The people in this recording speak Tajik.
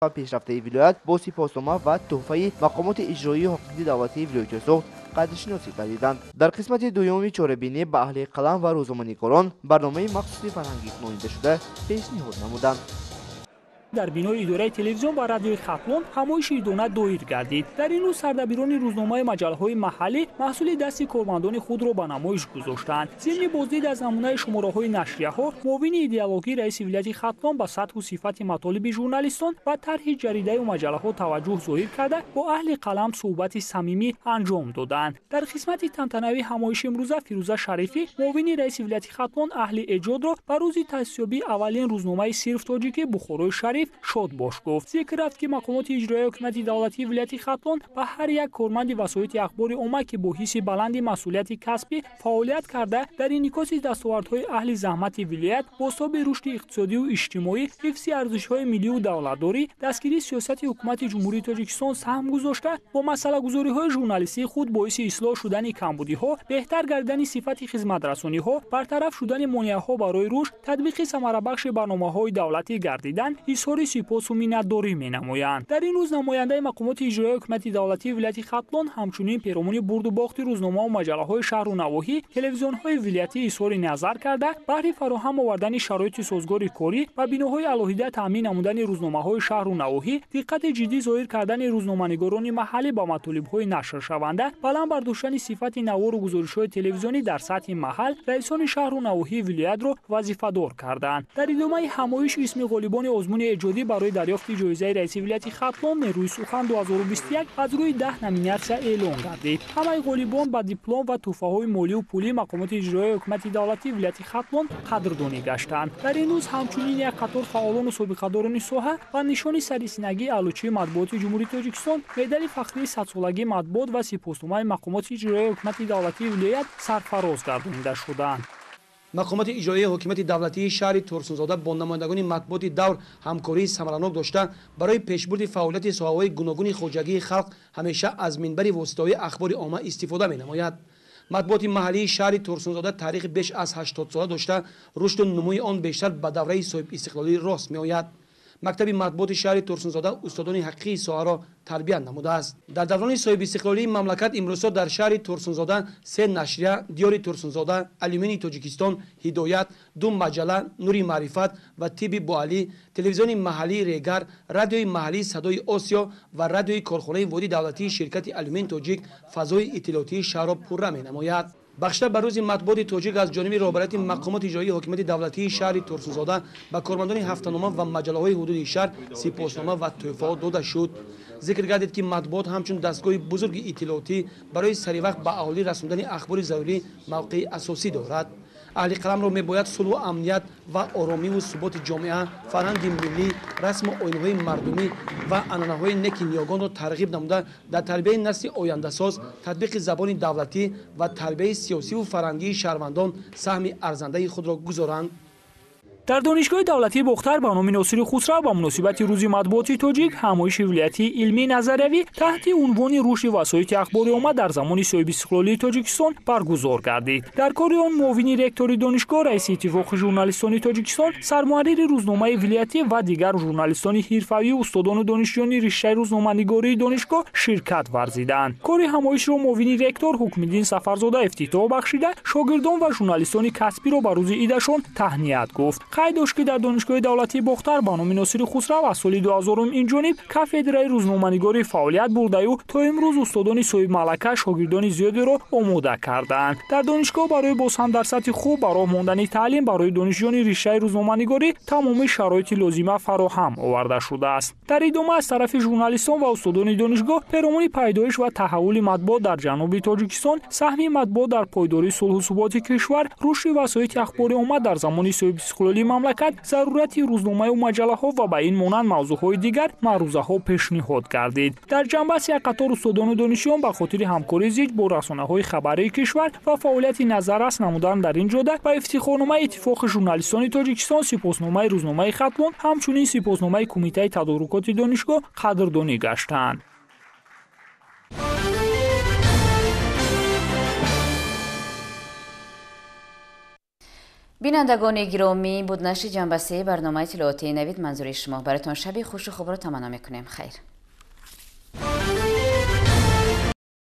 Ва пешрафтаи вилоят бо сипоснома ва тӯҳфаи мақомоти иҷроии ҳокимияти давлатии вилояти Суғд қадршиносӣ гардиданд. Дар қисмати дуюми чорабинӣ ба аҳли қалам ва рӯзноманигорон барномаи махсуси фарҳангӣ кунонидашуда пешниҳод намуданд. Дар бинои идораи телевизион ва радиои Хатлон ҳамоиши идона доир гардид. Дар ин рӯз сардабирони рӯзномаи маҷаллаҳои маҳаллӣ маҳсули дасти кормандони худро ба намоиш гузоштанд. Зимни боздид аз намунаи шумораҳои нашрияҳо, муовини идеологии раиси вилояти Хатлон ба сатҳу сифати матолиби журналистон ва тарҳи ҷаридаю маҷаллаҳо таваҷҷӯҳ зоҳир карда, бо аҳли қалам суҳбати самимӣ анҷом доданд. Дар қисмати тантанавии ҳамоиши имрӯза Фирӯза Шарифӣ, муовини раиси вилояти Хатлон, аҳли эҷодро ба рӯзи таъсисёбии аввалин рӯзномаи сирф тоҷикӣ Бухорои Шариф шодбош гуфт. Зикр рафт, ки мақомоти иҷроияи ҳокимияти давлатии вилояти Хатлон ба ҳар як корманди васоити ахбори омма, ки бо ҳисси баланди масъулияти касбӣ фаъолият карда, дар инъикоси дастовардҳои аҳли заҳмати вилоят, бозтоби рушди иқтисодию иҷтимоӣ, ҳифзи арзишҳои миллию давлатдорӣ, дастгирии сиёсати ҳукумати Ҷумҳурии Тоҷикистон саҳм гузошта, бо масъалагузориҳои журналистии худ боиси ислоҳ шудани камбудиҳо, беҳтар гардидани сифати хизматрасониҳо, бартараф шудани монеаҳо барои рушд, татбиқи самарабахши барномаҳои давлатӣ гардидан, изҳори сипосу миннатдорӣ менамоянд. Дар ин рӯз намояндаи мақомоти иҷроияи ҳокимияти давлатии вилояти Хатлон ҳамчунин перомуни бурду бохти рӯзномаву маҷаллаҳои шаҳру навоҳӣ, телевизионҳои вилоятӣ изҳори назар карда, баҳри фароҳам овардани шароити созгори корӣ ва биноҳои алоҳида таъмин намудани рӯзномаҳои шаҳру навоҳӣ, диққати ҷиддӣ зоҳир кардани рӯзноманигорони маҳаллӣ ба матолибҳои нашршаванда, баланд бардоштани сифати навору гузоришҳои телевизионӣ дар сатҳи маҳал раисони шаҳру навоҳии вилоятро вазифадор карданд. Дар идомаи ҳамоиш исми ғолибони озмуни эҷодӣ барои дарёфти ҷоизаи раиси вилояти Хатлон «Нерӯи сухан» 2021 аз рӯи 10 номинатсия эълон гардид. Ҳамаи ғолибон ба диплом ва тӯҳфаҳои молию пулии мақомоти иҷроияи ҳукумати давлатии вилояти Хатлон қадрдонӣ гаштанд. Дар ин рӯз ҳамчунин як қатор фаъолону собиқадорони соҳа ба нишони сарисинагии аълочии матбуоти Ҷумҳурии Тоҷикистон, медали фахрии садсолагии матбуот ва сипосномаи мақомоти иҷроияи ҳукумати давлатии вилоят сарфароз гардонида шуданд. Мақомоти иҷроияи ҳокимияти давлатии шаҳри Турсунзода бо намояндагони матбуоти давр ҳамкории самаранок дошта, барои пешбурди фаъолияти соҳаҳои гуногуни хоҷагии халқ ҳамеша аз минбари воситаҳои ахбори омма истифода менамояд. Матбуоти маҳаллии шаҳри Турсунзода таърихи беш аз 80сола дошта, рушду нумӯи он бештар ба давраи соҳибистиқлолӣ рост меояд. Мактаби матбуоти шаҳри Турсунзода устодони ҳақиқии соҳаро тарбият намудааст. Дар даврони соҳибистиқлолии мамлакат имрӯзҳо дар шаҳри Турсунзода се нашрия: Диёри Турсунзода, Алюминии Тоҷикистон, Ҳидоят, ду маҷалла Нури маърифат ва Тибби Буалӣ, телевизиони маҳаллии Регар, радиои маҳаллии Садои Осиё ва радиои корхонаи воҳиди давлатии ширкати Алюмин Тоҷик фазои иттилоотии шаҳрро пурра менамояд. Бахшида ба рӯзи матбуоти тоҷик аз ҷониби роҳбарияти мақомоти иҷроии ҳокимияти давлатии шаҳри Турсунзода ба кормандони ҳафтанома ва маҷаллаҳои ҳудуди шаҳр сипоснома ва тӯҳфаҳо дода шуд. Зикр гардид, ки матбуот ҳамчун дастгоҳи бузурги иттилоотӣ барои саривақт ба аҳолӣ расондани ахбори зарурӣ мавқеи асосӣ дорад. Аҳли қаламро мебояд сулҳу амният ва оромиву суботи ҷомеа, фарҳанги миллӣ, расму оинҳои мардумӣ ва анъанаҳои неки ниёгонро тарғиб намуда, дар тарбияи насли ояндасоз, татбиқи забони давлатӣ ва тарбияи сиёсиву фарҳангии шаҳрвандон саҳми арзандаи худро гузоранд. Дар Донишгоҳи давлатии Бохтар ба номи Носири Хусрав ба муносибати рӯзи матбуоти тоҷик ҳамоиши вилоятии илмии назариявӣ таҳти унвони «Рушди васоити ахбори омма дар замони соҳибистиқлолии Тоҷикистон» баргузор гардид. Дар кори он муовини ректори донишгоҳ, раиси Иттифоқи журналистони Тоҷикистон, сармуҳаррири рӯзномаи вилоятӣ ва дигар журналистони ҳирфавӣ, устодону донишҷӯёни риштаи рӯзноманигории донишгоҳ ширкат варзиданд. Кори ҳамоишро муовини ректор Ҳукмиддин Сафарзода ифтитоҳ бахшида, шогирдон ва журналистони касбиро ба рӯзи идашон таҳният гуфт. Қайд дошт, ки дар Донишгоҳи давлатии Бохтар ба номи Носири Хусрав аз соли 2000 инҷониб кафедраи рӯзноманигорӣ фаъолият бурдаю то имрӯз устодони соҳибмалака шогирдони зиёдеро омода кардаанд. Дар донишгоҳ барои боз ҳам дар сатҳи хуб ба роҳ мондани таълим барои донишҷӯёни риштаи рӯзноманигорӣ тамоми шароити лозима фароҳам оварда шудааст. Дар идома аз тарафи журналистон ва устодони донишгоҳ перомуни пайдоиш ва таҳаввули матбуот дар ҷануби Тоҷикистон, саҳми матбуот дар пойдории сулҳу суботи кишвар, рушди васоити ахбори омма дар замони соҳибистиқлолии мамлакат, зарурати рӯзномаю маҷаллаҳо ва ба ин монанд мавзӯъҳои дигар маърузаҳо пешниҳод гардид. Дар ҷанбаст як қатор устодону донишҷӯён ба хотири ҳамкории зич бо расонаҳои хабарии кишвар ва фаъолияти назаррас намудан дар ин ҷода ба ифтихорномаи Иттифоқи журналистони Тоҷикистон, сипосномаи рӯзномаи Хатлон, ҳамчунин сипосномаи Кумитаи тадорукоти донишгоҳ қадрдонӣ гаштанд. Бинандагони гиромӣ, буд нашри ҷанбаи барномаи иттилоотии Навид. Манзури шумо. Бароятон шаби хушу хубро таманно мекунем. Хайр.